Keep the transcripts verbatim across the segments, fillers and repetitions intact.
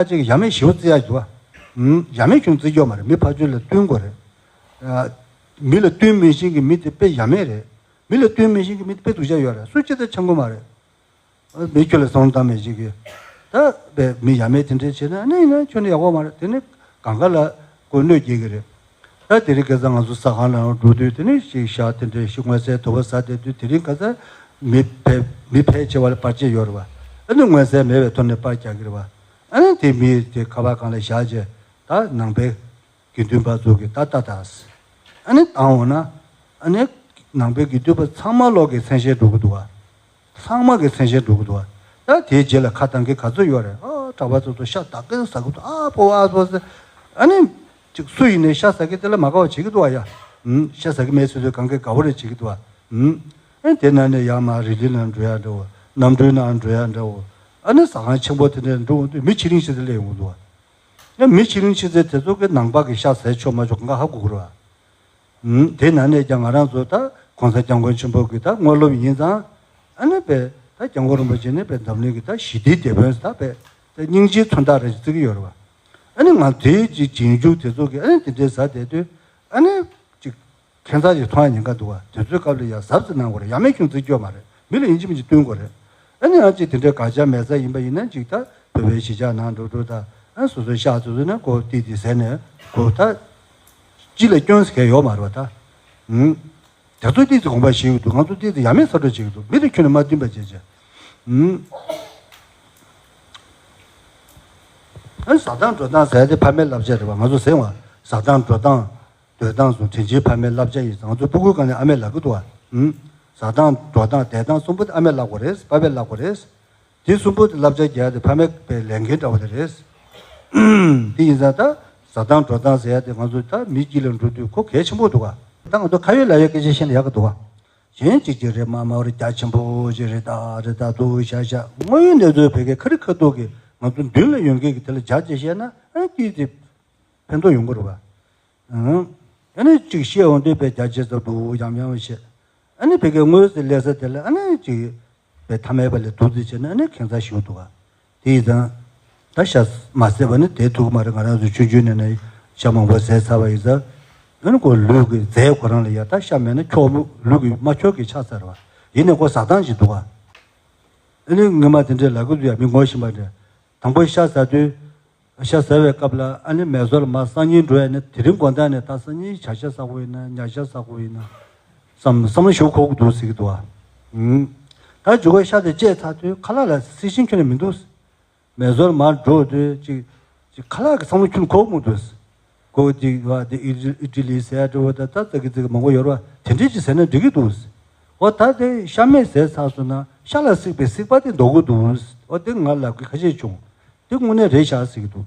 ཅིག་ཡ་མེད་ཞེ་པོ་བརྩི་ཡག་འདུག་བ། ཨུམ། ཡ་མེད་ཁྱོན་བརྩི་རྒྱུ་མ་རེད། མི་ཕར་ཕྱོགས་ལ་བསྟུན་དགོས་རེད། ཨ། མི་ལ་བསྟུན་མི་ཤེས་མཁན་གྱི་མི་དེ་དཔེ་ཡ་མེད་རེད། མི་ལ་བསྟུན་མི་ཤེས་མཁན་གྱི་མི་དེ་དཔེ་སྡུག་ཅག་ཡོད་རེད། སུ་གཅིག་དང་འཆམ་གི་མ་རེད། མི་ཁྱོད་ལ་བསམ་བློ་བཏང་མེད་ཅིག་གིས། ད་བས་མི་ཡ་མེད་དེ་འདྲས་བྱས་ན་ཨ་ནི་ཡིན་ན་ཁྱོད་ནི་ཡག་པོ་མ་རེད། དེ་ནི་གང་ག་ལ་ཁོ་གནོད་སྐྱེལ་གི་རེད། ད་དེ་རིང་ཁ་སང་ང་ཚོ་ཟ་ཁང་ལ་འགྲོ་དུས་དེ་ནི་ཞིག་ཤ་དེ་འདྲས་ཞིག་མངོན་གསལ་དོད་པོ་ཟ་བསྡད་དུས་དེ་རིང་ཁ་སང་མི་ཕལ་མི་ཕལ་ཆེ་བ་ལ་པར་ཆས་ཡོད་རེད་བ། ཨ་ནི་མངོན་གསལ་མེད་པའི་ཐོག་ནས་པར་རྒྱག་གི་རེད་བ། ཨ་ནི་དེ་མི་དེ་ཁ་པར་སྒང་ལ་བཞག་རྗེས་ད་ནང་པའི་དགེ་འདུན་པ་ཚོ་གི་ད་ལྟ་དང་། ཨ་ནི་བཏང་འོང་ན། ཨ་ནི་ནང་པའི་དགེ་འདུན་པ་ཚང་མ་ལོག་གི་མཚན་ཞལ་འགྲོ་གི་འདུག་བ། ཚང་མ་གི་མཚན་ཞལ་འགྲོ་གི་འདུག་བ། ད་དེའི་རྗེས་ལ་ཁ་བཏང་གི་ག་ཚོད་ཡོད་རེད། ཨ། གྲྭ་པ་ཚོ་ཚོ་ཤ་ད་གིན་ཟ་གི་འདུག་ཨ་ཕོ་བ་ཚོ་ཟེར། ཨ་ནི་ཅིག་སུ་ཡིན་ནའི་ཤ་ཟ་གི་དེ་ལ་མ་དགའ་བ་བྱེད་ཀྱི་འདུག་བ་ཡ། ཨུམ། ཤ་ཟ་གི་མེད་ཟེར་དུས་གང་གི་དགའ་བོ་རེ་བྱེད་ཀྱི་འདུག་བ། ཨུམ། ཨ་ནི་དེ་ན་ནས་ཡར་མར་རི་ལི་ནང་འགྲོ་ཡ་འདྲ་བོ། གནམ་གྲུའི་ནང་འགྲོ་ཡ་འདྲ་བོ། ཨ་ནི་ཟ་ཁང་ཆེན་པོ་དེ་འདྲ་འགྲོ་འོང་དུས་མི་ཕྱི་གླིང་ཕྱི་གླིང་ལ་ཡོང་གི་འདུག་བ། ཡང་མི་ཕྱི་གླིང་ཕྱི་གླིང་དེ་ཚོ་གི་ནང་པ་གི་ཤ་ཟས་ཆོག་མ་ཆོག་གང་ག་ཧ་གོ་གི་རེད་བ། ཨུམ། དེ་ན་ནས་ཀྱང་ང་རང་ཚོ་ད་གོང་ས་སྐྱབས་མགོན་ཆེན་པོ་གི་ད་དངོས་སློབ་ཡིན་ཙང་། ཨ་ནི་པས་ད་སྐྱབས་མགོན་རིན་པོ་ཆེ་ནས་པས་འཛམ་གླིང་གི་ད་ཞི་བདེའི་དེད་དཔོན་ཟེར་ད་པས་ད་སྙིང་རྗེའི་མཚོན་རྟགས་རེ་བརྩི་གི་ཡོད་རེད་བ། ཨ་ནི་ང་དེའི་ཅིག་རྗེས་འཇུག་དེ་ཚོ་གི་ཨ་ནི་དེ་འདྲའི་ཟ་བསྡད་དུས་ཨ་ནི་ཅིག་ཁྱད་མཚར་ཅིག་མཐོང་ཡ་ཉེན་ཁ་འདུག་བ། དུས་ཚོད་སྐབས་ལ་ཡ་གཟབ་གཟབ་གནང་དགོས་རེད། ཡ་མེད་ཁྱོན་བརྩི་རྒྱུ་མ་རེད། མི་ལ་ཡིན་གཅིག་མིན་གཅིག་བསྟུན་དགོས་རེད། ཨ་ནི་ང་ཅིག་དེ་འདྲའི་དགག་བྱ་མེད་ས་ཡིན་པ་ཡིན་ན་ཅིག་ད་བོད་པའི་གཞིས་ཆགས་ནང་འགྲོ་འགྲོ་ད་ཨ་སོ་སོའི་ཤག་སོ་སོ་ནས་ཁོ་ཏིག་ཏིག་ཟས་ནས་ཁོ་ད་ཅི་ལ་སྐྱོན་ཟེར་མཁན་ཡོད་མ་རེད་བ་ད། ཨུམ། དེ་ཚོ་ཏིག་ཏིག་དགོངས་པ་བཞེས་ཀྱི་འདུག་ང་ཚོ་ཏིག་ཏིག་ཡ་མེད་ཚ་དྲོད་བྱེད་ཀྱི་འདུག་མི་དེ་ཁྱོན་ནས་མ་བསྟུན་པ་བྱེད་བྱེད། ཨུམ། ཨ་ཟ་སྟངས་འགྲོ་སྟངས་ཟེར་དེ་ཕ་མའི་བསླབ་བྱ་རེད་བ། ང་ཚོ་ཟེར་བ་ཟ་སྟངས་འགྲོ་སྟངས། སྡོད་སྟངས་སུ་དྲིན་ཆེན་ཕ་མའི་བསླབ་བྱ་ཡིན། ང་ཚོ་སྤུ་གུའི་སྒང་ནས་ཨ་མས་བསླབ་ཀྱི་འདུག་བ། ཨུམ། ཟ་སྟངས་འགྲོ་སྟངས་བསྡད་སྟངས་གསུམ་པོ་དེ་ཨ་མས་བསླབ་དགོས་རེད། པ་ཕས་བསླབ་དགོས་རེད། དེ་གསུམ་པོ་དེ་བསླབ་བྱ་རྒྱག་ཡ་དེ་ཕ་མའི་པའི་ལས་འགན་འདྲ་བོ་དེ་རེད། དེ་ཡིན་ཙང་ད་ཟ་སྟངས་འགྲོ་སྟངས་ཟེར་ཡ་དེ་ང་ཚོ་ད་མི་གཅིག་ལ་འགྲོ་དུས་ཁོ་གལ་ཆེན་པོ་འདུག་བ། ད་ང་ཚོ་ཁ་ཡོད་ལག་ཡོད་སྐད་ཆ་བཤད་ན་ཡག་གི་འདུག་བ། གཞན་གཅིག་གཅིག་རེད་མ་མ་རེད། རྒྱ་ཆེན་པོ་ཅིག་རེད་ད་རེད་ད་འདུག་ཤ་ཤ་དངོས་ཡོད་གནས་ཚུལ་བོད་སྐད་ཁ་རི་ཁ་ཐུག་གི་ང་ཚོ་མདུན་ལ་ཡོང་མཁན་གྱི་དེ་ལ་སྦྱར་བྱས་བཤད་ན་ཨ་ཏིག་ཏིག་ཕན་ཐོགས་ཡོང་གི་རེད་བ། ཨང་། ཨ་ནི་གཅིག་བཤད་འོང་དུས་པའི་རྒྱ་ཆེ་ས་འདུག་ཡང་ཡང་བཤད། ཨ་ནི་བོད་སྐད་དངོས་སུ་སླེབས་ས་དེ་ལ་ཨ་ནི་གཅིག་པའི་ཐ་མལ་པ་ལས་སྡུག་ཙི་བྱས་ན་ཨ་ནི་ཁྱད་མཚར་ཞིག་འདུག་ག་དེ་ཡིན་ཙང་། ད་ཤ་མ་ཟས་པ་ནི་བསྡད་ཐུབ་ཀྱི་མ་རེད། ང་རང་ཚོ་ཆུང་ཆུང་ནས་ནས་ཤ་མང་པོ་ཟས་ཚར་བ་ཡིན་ཙང་། ཨ་ནི་ཁོ་ལུས་ཀྱི་རྫས་ཁོ་རང་ལ་ཡ་ད་ཤ་མེད་ན་འཁྱོག་མོ་ལུས་ཀྱི་མ་འཁྱོག་གི་ཆགས་ཚར་བ། ཡིན་ནའི་ཁོ་ཟ་སྟངས་ཤིག་འདུག་ག་ཨ་ནི་ངོ་མ་དེ་འདྲའི་ལབ་ཀྱི་འདུག་ཡ། མི་ངོ་ཤེས་པ་འདྲ། དང་པོ་ཤ་ཟ་དུས། ཤ་ཟ་བའི་སྐབས་ལ་ཨ་ནི་མལ་ཟོར་ལ་མར་སང་ཉིན་འགྲོ་ཡ་ནི་དེ་རིང་དགོང་དག་ནས་ད་སང་ཉིན་བྱ་ཤ་ཟ་དགོས་ཡིན་ན་ཉ་ཤ་ཟ་དགོས་ཡིན་ན་བསམ་བསམ་བློ་ཞིག་འཁོར་གྱི་འདུག་ཟེར་གྱི་འདུག་བ། ཨུམ། ད་མཇུག་ག་ཤ་དེ་བཅད་ཚར་དུས་ཁ་ལག་ལ་སེམས་ཤིང་ཁྱོན་ནས་མི་འདུག་མལ་ཟོར་མར་འགྲོ་དུས་ཅིག་ཅིག་ཁ་ལག་གི་བསམ་བློ་ཁྱོན་ནས་འཁོར་གྱི་མི་འདུག་གོ་ཅིག་བ་དེ་ཨི་ཨི་ཏི་ལི་ཟེར་ཡ་འདྲ་བོ་ད་ད་ཙག་གི་ཙིག་གི་མང་པོ་ཡོད་རེད་བ། དེ་འདྲས་ཅིག་ཟས་ན་འགྲིག་གི་འདུག་འོ་ད་དེ་ཤ་མེད་ཟས་ཚར་སོང་ན་ཤ་ལ་སྲེག་པའི་སྲེག་པ་དེ་འདོར་གྱི་འདུག་འོ་དེ་ང་ལབ་གི་ཁ་ཤས་བྱུང་། དེ་དངོས་གནས་རེད་ཤག་ཟེར་གྱི་འདུག་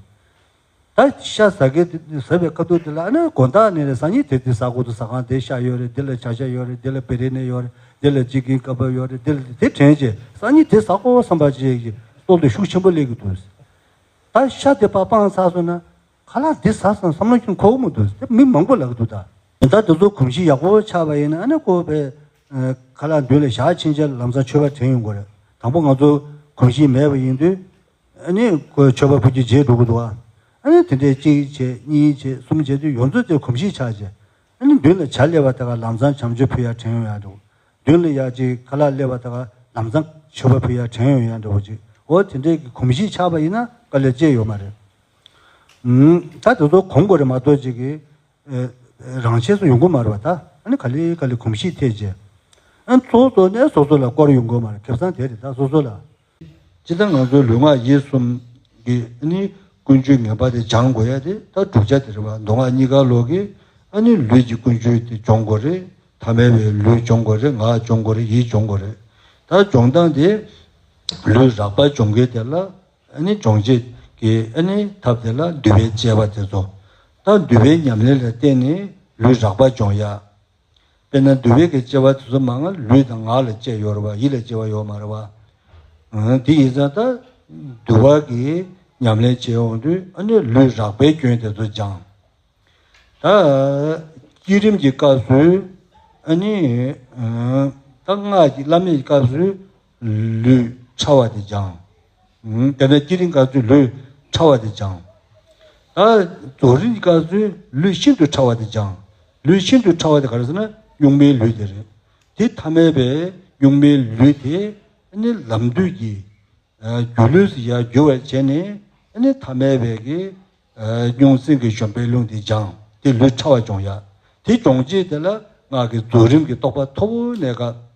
ད་ཤ་ཟ་གི་དེ་ཟ་བའི་ཁ་ཐུག་དེ་ལ་ཨ་ནི་དགོང་དག་ནས་ནས་སང་ཉིན་དེ་དེ་ཟ་དགོས་འདུག་ཟ་ཁང་དེ་ཤ་ཡོད་རེད། དེ་ལ་བྱ་ཤ་ཡོད་རེད། དེ་ལ་བེ་རེ་ནས་ཡོད་རེད། དེ་ལ་ཅི་ཀིན་ཀ་བ་ཡོད་རེད། དེ་ལ་དེ་དྲན་བྱས་སང་ཉིན་དེ་ཟ་དགོས་བསམ་པ་ཅིག་གི་རྟོག་འདོད་ཤུགས་ཆེན་པོ་སླེབས་ཀྱི་འདུག་ད་ཤ་དེ་ཕར་སྤངས་ཚར་སོང་ན་ཁ་ལག་འདི་ཟ་སོང་བསམ་བློ་ཁྱོན་འཁོར་གྱི་མི་འདུག་དེ་མི་མང་པོ་ལབ་ཀྱི་འདུག་ད་ད་དེ་ཚོ་གོམས་གཤིས་ཡག་པོ་ཆགས་པ་ཡིན་ན་ཨ་ནི་ཁོ་པའི་ཁ་ལག་མདུན་ལ་བཞག་ཕྱིན་ཆད་ལམ་སང་མཆོད་པ་དྲན་ཡོང་གི་རེད། དང་པོ་ང་ཚོ་གོམས་གཤིས་མེད་པ་ཡིན་དུས། ཨ་ནི་ཁོས་མཆོད་པ་ཕུལ་རྒྱུ་བརྗེད་འགྲོ་གི་འདུག་ཨ། ཨ་ནི་དེ་འདྲའི་གཅིག་བྱས་གཉིས་བྱས་གསུམ་བྱས་དུས་ཡོངས་རྫོགས་དེ་གོམས་གཤིས་ཆགས་བྱས། ཨ་ནི་མདུན་ལ་ཇ་སླེབས་པ་དེ་ག་ལམ་སང་བྱམས་ཆོས་ཕུལ་ཡ་དྲན་ཡོང་ཡ་འདྲ་བོ། མདུན་ལ་ཡ་གཅིག་ཁ་ལག་སླེབས་པ་དེ་ག་ལམ་སང་མཆོད་པ་ཕུལ་ཡ་དྲན་ཡོང་ཡ་འདྲ་བོ་ཅིག་འོ་དེ་འདྲའི་གི་གོམས་གཤིས་ཆགས་པ་ཡིན་ན་དཀའ་ལས་ཅི་ཡོད་མ་རེད། ཨུམ། ད་དེ་ཚོ་གོམས་དགོས་རེད་མ་གཏོགས་ཅིག་གི་ཨེ། རང་ཆས་སུ་ཡོང་གི་མ་རེད་པ་ད། ཨ་ནི་ག་ལེ་ག་ལེ་གོམས་གཤིས་ཐེབས་རྗེས། ཨ་ནི་གཙོ་བོ་གཙོ་ནས་སོ་སོ་ལ་སྐོར་ཡོང་གི་མ་རེད། ཁེ་བཟང་དེ་རེད་ད་སོ་སོ་ལ། སྤྱིར་བཏང་ང་ཚོའི་ལུས་ངག་ཡིད་གསུམ་གྱི་ཨ་ནི་ཀུན་སྤྱོད་ངན་པ་དེ་སྦྱང་དགོས་ཡ་དེ་ད་བསྒྲུབ་བྱ་དེ་རེད་པ། མདོ་སྔགས་གཉིས་ཀ་ལོག་གི་ཨ་ནི་ལུས་ཀྱི་ཀུན་སྤྱོད་དེ་སྦྱོང་དགོས་རེད། ཐ་མལ་པའི་ལུས་སྦྱོང་དགོས་རེད། ངག་སྦྱོང་དགོས་རེད། ཡིད་སྦྱོང་དགོས་རེད། ད་སྦྱོང་སྟངས་དེ་ལུས་རགས་པ་སྦྱོང་མཁན་དེ་ལ། ཨ་ནི་སྦྱོང་བྱེད་ཀྱི་ཨ་ནི་ཐབས་དེ་ལ་འདུལ་བའི་དཔྱད་པ་དེ་ཚོ། ད་འདུལ་བའི་ཉམས་ལེན་ལ་བརྟེན་ནས་ལུས་རགས་པ་སྦྱོང་ཡ། དཔེར་ན་འདུལ་བའི་གི་དཔྱད་པ་དེ་ཚོ་མང་ང་ལུས་དང་ངག་ལ་དཔྱད་ཡོད་རེད་པ། ཡིད་ལ་དཔྱད་པ་ཡོད་མ་རེད་པ། ཨང་། དེ་ཡིན་ཙང་ད་འདུལ་བ་གི་ཉམས་ལེན་བྱེད་འོང་དུས་ཨ་ནི་ལུས་རགས་པའི་སྐྱོན་དེ་ཚོ་སྦྱང་། ད་བསྐྱེད་རིམ་གྱི་སྐབས་སུ་ཨ་ནི་ད་སྔགས་ཀྱི་བླ་མེད་ཀྱི་སྐབས་སུ་ལུས་ཕྲ་བ་དེ་སྦྱང་། དེ་ནས་བསྐྱེད་རིམ་སྐབས་སུ་ལུས་ ཕྲ་བ་དེ་སྦྱང་། ད་རྫོགས་རིམ་གྱི་སྐབས་སུ་ལུས་ཤིན་ཏུ་ཕྲ་བ་དེ་སྦྱང་། ལུས་ཤིན་ཏུ་ཕྲ་བ་དེ་ག་རེ་ཟེར་ན་གཉུག་མའི་ལུས་དེ་རེད། དེ་ཐ་མལ་པའི་གཉུག་མའི་ལུས་དེ་ནི་ལམ་དུས་ཀྱི་སྒྱུ་ལུས་སུ་ཡར་འགྱུར་བར་བྱས་ནས་ནི་ཐ་མལ་པའི་གི་རྙོག་འཛིང་གི་གཞོམ་པའི་རླུང་དེ་སྦྱང་། དེ་ལུས་ཕྲ་བ་སྦྱོང་ཡ། དེ་སྦྱོང་བྱེད་དེ་ལ་ང་གི་རྫོགས་རིམ་གྱི་རྟོགས་པ་མཐོ་བོ་གནས་སྐབས།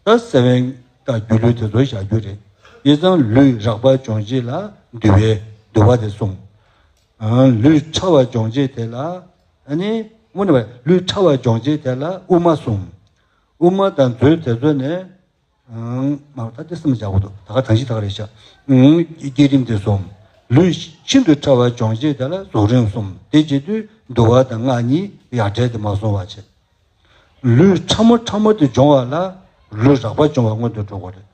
ད་སེམས་དབེན་དང་སྒྱུ་ལུས་དེ་ཚོ་བཞག་རྒྱུ་རེད། ཡིན་ཙང་ལུས་རགས་པ་སྦྱོང་བྱེད་ལ་འདུལ་བའི་འདུལ་བ་དེ་གསུངས། ལུས་ཕྲ་བ་སྦྱོང་བྱེད་དེ་ལ་ཨ་ནི་དངོས་གནས་པ་ལུས་ཕྲ་བ་སྦྱོང་བྱེད་དེ་ལ་དབུ་མ་གསུམ། དབུ་མ་དང་མཛོད་དེ་ཚོ་ནས། མ་ད་དེ་སེམས་བཞག་གོ་འདུག་ད་ག་དང་ཞིག་ད་ག་རེད་ཤག་བསྐྱེད་རིམ་དེ་གསུམ། ལུས་ཤིན་ཏུ་ཕྲ་བ་སྦྱོང་བྱེད་དེ་ལ་རྫོགས་རིམ་གསུམ། དེ་བྱེད་དུས་འདུལ་བ་དང་སྔགས་གཉིས་ཡ་བྲལ་དུ་མ་སོང་བ་བྱེད། ལུས་ཕྲ་མོ་ཕྲ་མོ་དེ་སྦྱོང་བ་ལ་ལུས་རགས་པ་སྦྱོང་བ་སྔོན་དུ་འགྲོ་དགོས་རེད།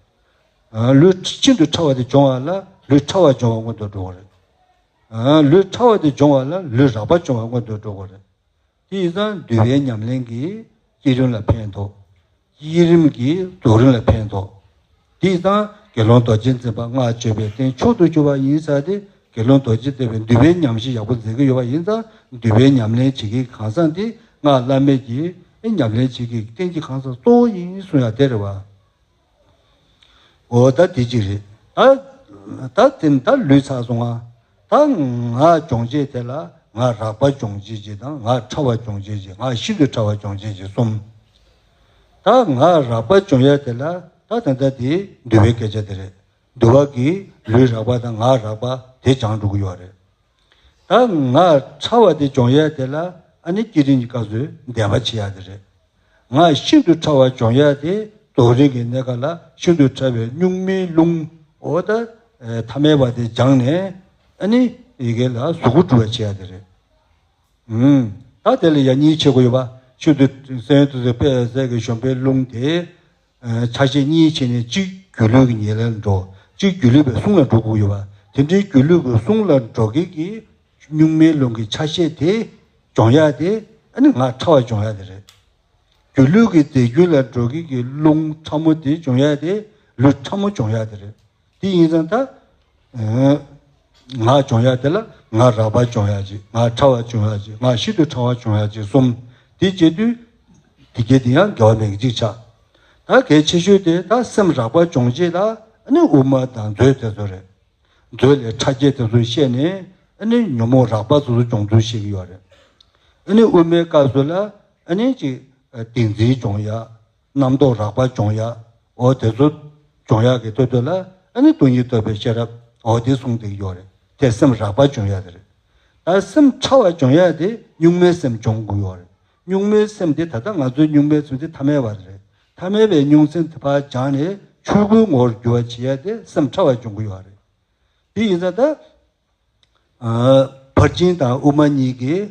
ལུས་ཤིན་ཏུ་ཕྲ་བ་དེ་སྦྱོང་བ་ལ་ལུས་ཕྲ་བ་སྦྱོང་བ་སྔོན་དུ་འགྲོ་དགོས་རེད། ལུས་ཕྲ་བ་དེ་སྦྱོང་བ་ལ་ལུས་རགས་པ་སྦྱོང་བ་སྔོན་དུ་འགྲོ་དགོས་རེད། དེ་ཡིན་ཙང་འདུལ་བའི་ཉམས་ལེན་གྱིས་བསྐྱེད་རིམ་ལ་ཕན་ཐོགས། བསྐྱེད་རིམ་གྱིས་རྫོགས་རིམ་ལ་ཕན་ཐོགས། དེ་ཡིན་ཙང་དགེ་སློང་རྡོ་རྗེ་འཛིན་པ་སྔགས་སྤྱོད་པའི་རྟེན་མཆོག་ཏུ་གྱུར་པ་ཡིན་ས་དེ་དགེ་སློང་རྡོ་རྗེ་འཛིན་པའི་འདུལ་བའི་ཉམས་བཞེས་ཡག་པོ་མཛད་ཀྱི་ཡོད་པ་ཡིན་ཙང་འདུལ་བའི་ཉམས་ལེན་བྱེད་ཀྱི་གང་ཟག་འདི་སྔགས་བླ་མེད་ཀྱི་ཉམས་ལེན་བྱེད་ཀྱི་རྟེན་གྱི་གང་ཟག་གཙོ་བོ་ཡིན་གསུང་ཡ་དེ་རེད་བ། འོ་ད་དེ་གཅིག་རེད། ད་ད་དེ་ད་ལུས་ཚར་སོང་ང་། ད་ངག་སྦྱོང་བྱེད་དེ་ལ་ངག་རགས་པ་སྦྱོང་བྱེད་ཅིག་དང་ངག་ཕྲ་བ་སྦྱོང་བྱེད་ཅིག་ངག་ཤིན་ཏུ་ཕྲ་བ་སྦྱོང་བྱེད་ཅིག་གསུམ། ད་ངག་རགས་པ་སྦྱོང་ཡ་དེ་ལ་ད་ད་ལྟ་དེ་འདུལ་བའི་སྐད་ཆ་དེ་རེད། འདུལ་བ་གིས་ལུས་རགས་པ་དང་ངག་རགས་པ་དེ་སྦྱང་འགྲོ་གི་ཡོད་རེད། ད་ངག་ཕྲ་བ་དེ་སྦྱོང་ཡ་དེ་ལ་ཨ་ནི་བསྐྱེད་རིམ་གྱི་སྐབས་སུ་བཟླས་པ་བྱེད་ཡ་དེ་རེད། ངག་ཤིན་ཏུ་ཕྲ་བ་སྦྱོང་ཡ་དེ་རྫོགས་རིམ་གྱི་གནས་སྐབས་ལ་ཤིན་ཏུ་ཕྲ་བའི་གཉུག་མའི་རླུང་འོ་ད་ཐ་མལ་པ་དེ་སྦྱངས་ནས་ཨ་ནི་ཡི་གེ་ལ་གཟུགས་སྐུ་གྲུབ་པ་བྱེད་ཡ་དེ་རེད། ད་དེ་ལ་ཡ་གཉིས་ཕྱེ་དགོས་ཡོད་པ། ཤིན་ཏུ་སེམས་དུ་དཔེ་ཟས་ཀྱི་གཞོམ་པའི་རླུང་དེ། ཆ་ཤས་གཉིས་ཕྱེ་ནས་གཅིག་སྒྱུ་ལུས་ཀྱི་ཉེར་ལེན་འགྲོ། གཅིག་སྒྱུ་ལུས་པའི་གསུང་ལ་འགྲོ་དགོས་ཡོད་པ། དེ་འདྲའི་སྒྱུ་ལུས་ཀྱི་གསུང་ལ་འགྲོ་མཁན་གྱི་གཉུག་མའི་རླུང་གི་ཆ་ཤས་དེ་སྦྱོང་ཡ་དེ་ཨ་ནི་ངག་ཕྲ་བ་སྦྱོང་ཡ་དེ་རེད། སྒྱུ་ལུས་ཀྱི་རྫས་རྒྱུད་ལ་འགྲོ་མཁན་གྱི་རླུང་ཕྲ་མོ་དེ་སྦྱོང་ཡ་དེ་ལུས་ཕྲ་མོ་སྦྱོང་ཡ་དེ་རེད། དེ་ཡིན་ཙང་ད། ངག་སྦྱོང་ཡ་དེ་ལ་ངག་རགས་པ་སྦྱོང་ཡ་གཅིག་ངག་ཕྲ་བ་སྦྱོང་ཡ་གཅིག་ངག་ཤིན་ཏུ་ཕྲ་བ་སྦྱོང་ཡ་གཅིག་གསུམ། དེ་བྱེད་དུས་དེ་གྱད་དེ་ཡང་འགལ་བ་མེད་ཀྱི་གཅིག་ཆགས། ད་གལ་ཆེ་ཤོས་དེ་ད་སེམས་རགས་པ་སྦྱོང་བྱེད་ལ་ཨ་ནི་དབུ་མ་དང་མཛོད་དེ་ཚོ་རེད། མཛོད་ལས་ཕྲ་རྒྱས་དེ་ཚོ་བཤད་ནས་ཨ་ནི་ཉོན་མོངས་རགས་པ་དེ་ཚོ་སྦྱོང་ཚུལ་བཤད་ཀྱི་ཡོད་རེད། ཨ་ནི་དབུ་མའི་སྐབས་སུ་ལ་ཨ་ནི་ཅིག་བདེན་འཛིན་སྦྱོང་ཡ། རྣམ་རྟོག་རགས་པ་སྦྱོང་ཡ། འོ་དེ་ཚོ་སྦྱོང་ཡ་གི་ཐོག་ཐོག་ལ་ཨ་ནི་སྟོང་ཉིད་རྟོགས་པའི་ཤེས་རབ་འོ་དེ་གསུངས་བསྡད་ཀྱི་ཡོད་རེད། དེ་སེམས་རགས་པ་སྦྱོང་ཡ་དེ་རེད། ད་སེམས་ཕྲ་བ་སྦྱོང་ཡ་དེ་གཉུག་མའི་སེམས་སྦྱོང་དགོས་ཡོད་རེད། གཉུག་མའི་སེམས་དེ་ད་ལྟ་ང་ཚོའི་གཉུག་མའི་སེམས་དེ་ཐ་མལ་བ་རེད། ཐ་མལ་པའི་གཉུག་སེམས་དེ་ཕར་སྦྱངས་ནས་ཆོས་སྐུའི་ངོ་བོར་འགྱུར་བ་བྱེད་ཡ་དེ་སེམས་ཕྲ་བ་སྦྱོང་དགོས་ཡོད་རེད། དེ་ཡིན་ཙང་ད། ཕར་ཕྱིན་དང་དབུ་མ་གཉིས་ཀྱིས་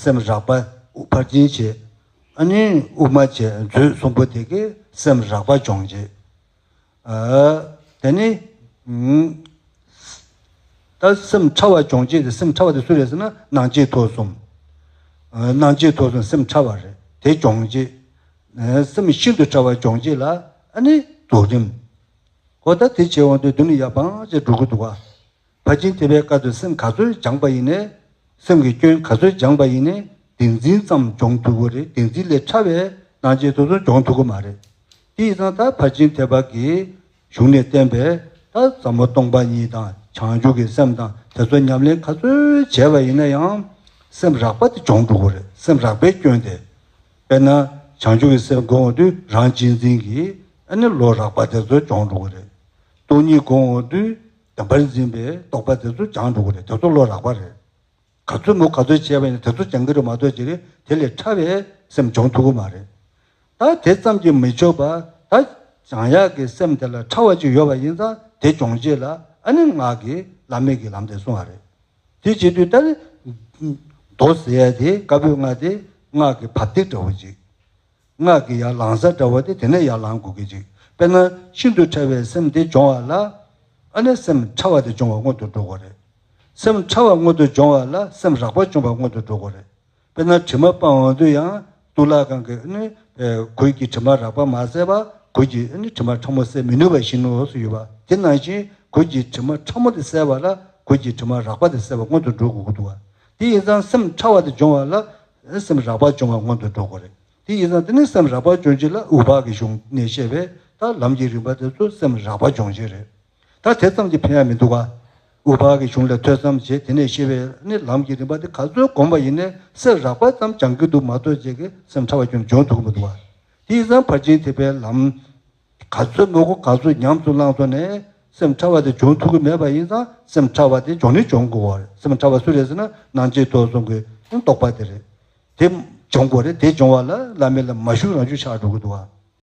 སེམས་རགས་པ་ཕར་ཕྱིན་བྱེད། ཨ་ནི་དབུ་མ་བྱེད་མཛོད་གསུམ་པོ་དེ་གིས་སེམས་རགས་པ་སྦྱོང་བྱེད། དེ་ནི་ད་སེམས་ཕྲ་བ་སྦྱོང་བྱེད་དེ་སེམས་ཕྲ་བ་དེ་སུ་རེད་ཟེར་ན་སྣང་མཆེད་ཐོབ་གསུམ། སྣང་མཆེད་ཐོབ་གསུམ་སེམས་ཕྲ་བ་རེད་དེ་སྦྱོང་བྱེད། སེམས་ཤིན་ཏུ་ཕྲ་བ་སྦྱོང་བྱེད་ལ་ཨ་ནི་རྫོགས་རིམ། ཁོ་ད་དེ་བྱེད་འོང་དུས་འདི་ནི་ཡར་སྤང་བྱས་འགྲོ་གི་འདུག་ག་ཕར་ཕྱིན་ཐེག་པའི་སྐབས་སུ་སེམས་ག་ཚོད་སྦྱངས་པ་ཡིན་ནའི། སེམས་ཀྱི་སྐྱོན་ག་ཚོད་སྦྱངས་པ་ཡིན་ནའི། བདེན་འཛིན་ཙམ་སྦྱོང་ཐུབ་ཀྱི་རེད། བདེན་འཛིན་ལས་ཕྲ་བའི་སྣང་མཆེད་དེ་ཚོ་སྦྱོང་ཐུབ་ཀྱི་མ་རེད། དེ་ཡིན་ཙང་ད་ཕར་ཕྱིན་ཐེག་པ་གི་གཞུང་ནས་བསྟན་པའི་ད་ཟབ་མོ་སྟོང་པ་ཉིད་དང་བྱང་ཆུབ་ཀྱི་སེམས་དང་དེ་ཚོ་ཉམས་ལེན་ག་ཚོད་བྱས་པ་ཡིན་ན་ཡང་། སེམས་རགས་པ་དེ་སྦྱོང་འགྲོ་གི་རེད། སེམས་རགས་པའི་སྐྱོན་དེ། དཔེར་ན་བྱང་ཆུབ་ཀྱི་སེམས་སྒོམ་འོང་དུས་རང་གཅེས་འཛིན་གྱི་ཨ་ནི་བློ་རགས་པ་དེ་ཚོ་སྦྱོང་འགྲོ་གི་རེད། སྟོང་ཉིད་སྒོམ་འོང་དུས་བདེན་པར་འཛིན་པའི་རྟོག་པ་དེ་ཚོ་སྦྱང་འགྲོ་གི་རེད། དེ་ཚོ་བློ་རགས་པ་རེད། ག་ཚོད་མོ་ག་ཚོད་བྱས་པ་ཡིན་ན་དེ་ཚོ་སྦྱང་གི་རེད་མ་གཏོགས་ཅི་རེད་དེ་ལས་ཕྲ་བའི་སེམས་སྦྱོང་ཐུབ་ཀྱི་མ་རེད། ད་དེ་ཙམ་གྱིས་མི་ཆོག་པ་ད་སྦྱང་ཡག་གི་སེམས་དེ་ལ་ཕྲ་བ་ཅིག་ཡོད་པ་ཡིན་ཙང་དེ་སྦྱོང་བྱེད་ལ་ཨ་ནི་སྔགས་ཀྱི་བླ་མེད་ཀྱི་ལམ་དེ་གསུངས་པ་རེད། དེ་བྱེད་དུས་ད་ནི་མདོ་ཟེར་ཡ་དེ་བཀའ་པོད་ལྔ་དེ་སྔགས་ཀྱི་བབས་སྟེགས་འདྲ་བོ་ཅིག་སྔགས་ཀྱི་ཡར་ལངས་ས་འདྲ་བོ་དེ་དེ་ནས་ཡར་ལངས་དགོས་ཀྱི་ཅིག་དཔེར་ན་ཤིན་ཏུ་ཕྲ་བའི་སེམས་དེ་སྦྱོང་བ་ལ་ཨ་ནི་སེམས་ཕྲ་བ་དེ་སྦྱོང་བ་སྔོན་དུ་འགྲོ་དགོས་རེད། སེམས་ཕྲ་བ་སྔོན་དུ་སྦྱོང་བ་ལ་སེམས་རགས་པ་སྦྱོང་བ་སྔོན་དུ་འགྲོ་དགོས་རེད། དཔེར་ན་དྲི་མ་སྤང་འོང་དུས་ཡང་གཙུག་ལག་ཁང་གི་ཨ་ནི་གོས་ཀྱི་དྲི་མ་རགས་པ་མ་བསལ་བར་གོས་ཀྱི་ཨ་ནི་དྲི་མ་ཕྲ་མོ་བསལ་མི་ནུས་པ་བཞིན་ནོ་ཟེར་ཡོད་པ་དེ་ནང་བཞིན། གོས་ཀྱི་དྲི་མ་ཕྲ་མོ་དེ་བསལ་བ་ལ་གོས་ཀྱི་དྲི་མ་རགས་པ་དེ་བསལ་བ་སྔོན་དུ་འགྲོ་དགོས་ཀྱི་འདུག་བ། དེ་ཡིན་ཙང་སེམས་ཕྲ་བ་དེ་སྦྱོང་བ་ལ་སེམས་རགས་པ་སྦྱོང་བ་སྔོན་དུ་འགྲོ་དགོས་རེད། དེ་ཡིན་ཙང་དེ་ནི་སེམས་རགས་པ་སྦྱོང་བྱེད་ལ་འུ་བག་གི་གཞུང་ནས་བཤད་པའི་ད་ལམ་གྱི་རིམ་པ་དེ་ཚོ་སེམས་རགས་པ་སྦྱོང་བྱེད་རེད། ད་དེ་ཙམ་གྱིས་ཕན་ཡ་མི་འདུག་ག་འུ་བག་གི་གཞུང་ལས་ཐོས་བསམ་བྱས་དེ་ནས་བཤད་པའི་ནི་ལམ་གྱི་རིམ་པ་དེ་ག་ཚོད་བསྒོམ་པ་ཡིན་ནའི་སེམས་རགས་པ་ཙམ་སྦྱང་གི་འདུག་མ་གཏོགས་ཅིག་གི་སེམས་ཕྲ་བ་ཁྱོན་སྦྱོང་ཐུབ་ཀྱི་མི་འདུག་ག་དེ་ཡིན་ཙང་ཕར་ཕྱིན་ཐེག་པའི་ལམ་ག་ཚོད་མོས་གུས་ག་ཚོད་ཉམས་སུ་བླངས་སོང་ནས་སེམས་ཕྲ་བ་དེ་སྦྱོང་ཐུབ་ཀྱི་མེད་པ་ཡིན་ཙང་སེམས་ཕྲ་བ་དེ་སྦྱོང་ནི་སྦྱོང་དགོས་པ་རེད། སེམས་ཕྲ་བ་སུ་རེད་ཟེར་ན་སྣང་མཆེད་ཐོས་བསམ་གྱི་རྟོག་པ་དེ་རེད། དེ་སྦྱོང་དགོས་རེད། དེ་སྦྱོང་བ་ལ་བླ་མེད་ལ་མ་ཞུགས་རང་ཞུགས་ཆགས་འགྲོ་གི་འདུག་ག